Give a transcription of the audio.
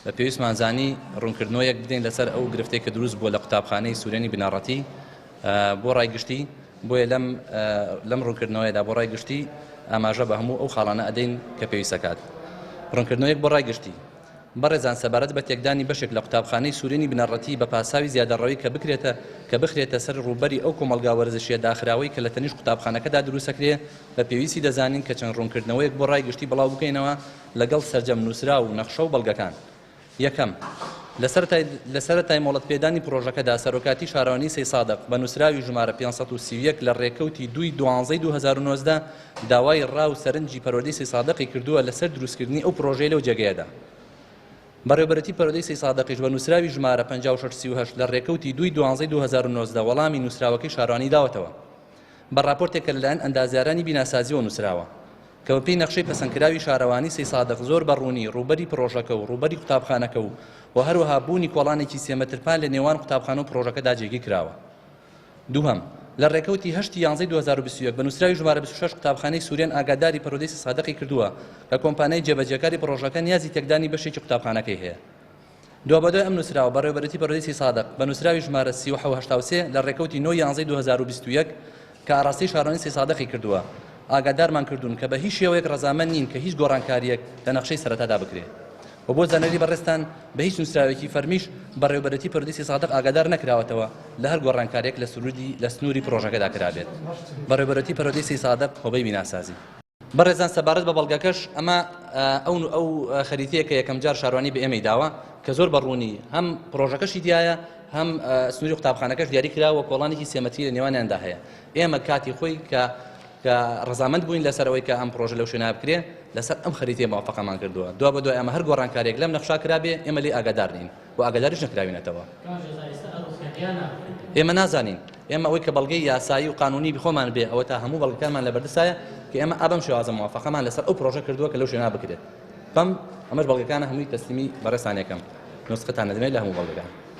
بە پێویستمان زانی ڕوونکردنەوەیەک بدەین لەسەر ئەو گرفتەی کە دروست بووە لە قوتابخانەی سورێنی بنەڕەتی بۆ ڕای گشتی، بۆیە لەم لەم ڕوونکردنەوەیەدا بۆ ڕای گشتی ئاماژە بە هەموو ئەو خاڵانە ئەدەین کە پێویستەکات. ڕوونکردنەوەیەک بۆ ڕای گشتی. بەڕێزان سەبارەت بە تێکدانی بەشێک لە قوتابخانەی سورێنی بنەڕەتی بە پاساوی زیادەڕەوی کە بکرێتە کە بخرێتە سەر ڕووبەری ئەو کۆمەڵگا وەرزشیە داخراوەی کە لە تەنیشت قوتابخانەکەدا دروستەکرێ بە پێویستی دەزانین کە چەند ڕوونکردنەوەیەک بۆ ڕای گشتی بڵاو بکەینەوە لەگەڵ سەرجەم نووسراو و نەخشە و بەڵگەکان. یەکەم، لە سەرەتای لە سەرەتای مۆڵەت پێدانی پڕۆژەکەدا سەرۆکاتی شارەوانی سەیسادق بە نووسراوی ژمارە 531 لە ڕێکەوتی دووی دوانزەی 2019 داوای ڕا و سەرنجی پەروەردەی سەیسادقی کردووە لەسەر دروستکردنی ئەو پڕۆژەیە لەو جێگەیەدا. بەڕێوەبەرێتی پەروەردەی سەیسادقیش بە نووسراوی ژمارە 5638 لە ڕێکەوتی دووی دوانزەی 2019 وەڵامی نووسراوەکەی شارەوانی داوەتەوە بە ڕاپۆرتێک کە لەلایەن ئەندازیارانی بیناسازیەوە نووسراوە کە بەپێی نەخشەی پەسەندکراوی شارەوانی سەیسادق زۆر بە ڕوونی ڕووبەری پڕۆژەکە و ڕووبەری قوتابخانەکە و و هەروەها بوونی کۆڵانێکی سێ مەتر پان لە نێوان قوتابخانە و پڕۆژەکەدا جێگیر کراوە. دووهەم، لە ڕێکەوتی هەشت ی یانزەی 2021 بە نووسراوی ژمارە 26 قوتابخانەی سوورێن ئاگاداری پەروەردەی سەیسادقی کردووە کە کۆمپانیای جێبەجێکاری پڕۆژەکە نیازی تێکدانی بەشێکی قوتابخانەکەی هەیە. دوابەدوای ئەم نووسراوە، بەڕێوەبەرێتی پەروەردەی سەیسادق بە نووسراوی ژمارە 3783 لە ڕێکەوتی 9 یانزەی 2021 کە ئاڕاستەی شارەوانی سەیسادقی کردووە، ئاگادارمان کردوون کە بە هیچ شێوەیەک ڕەزامەند نین کە هیچ گۆڕانکارییەک لە نەخشەی سەرەتادا بکرێ و بۆ زانیاری بەڕێزتان بە هیچ نووسراوێکی فەرمیش بەڕێوەبەرێتی پەروەردەی سەیسادق ئاگادار نەکراوەتەوە لە هەر گۆڕانکارییەک لە سنووری لە سنووری پڕۆژەکەدا کرابێت. بەڕێوەبەرێتی پەروەردەی سەیسادق هۆبەی بیناسازی. بەڕێزان سەبارەت بە بەڵگەکەش ئەمە ئەو ئەو خەریتەیە کە یەکەم جار شاروانی بە ئێمەی داوە کە زۆر بە ڕوونی هەم پڕۆژەکەشی دیایە هەم سنووری قوتابخانەکەش دیاری کراوە کۆڵانێکی سێمەتری لە نێوانیاندا هەیە ئێمە کاتی خۆی کە کە ڕەزامەند بووین لەسەر ئەوەی کە ئەم پڕۆژە لەو شوێنە بکرێ لەسەر ئەم خەریتەیە موافقەمان کردووە دوا بە دوای ئەمە هەر گۆڕانکارییەک لەم نەخشا کرابێ ئێمە لێی ئاگادار نین و ئاگاداریش نەکراوینەتەوە. ئێمە نازانین. ئێمە ئەوەی کە بەڵگەی یاسایی و قانونی خۆمان بێ ئەوەتا هەموو بەڵگەکانمان لەبەردەستایە کە ئێمە ئا بەم شێوازە موافقەمان لەسەر ئەو پڕۆژە کردووە کە لەو شوێنە بکرێت. بەم ئەمەش بەڵگەکانە هەمووی تەسلیمی بەڕێزتان یەکەم نوسخەتان دەدەمێ لە هەموو بەڵگەکان.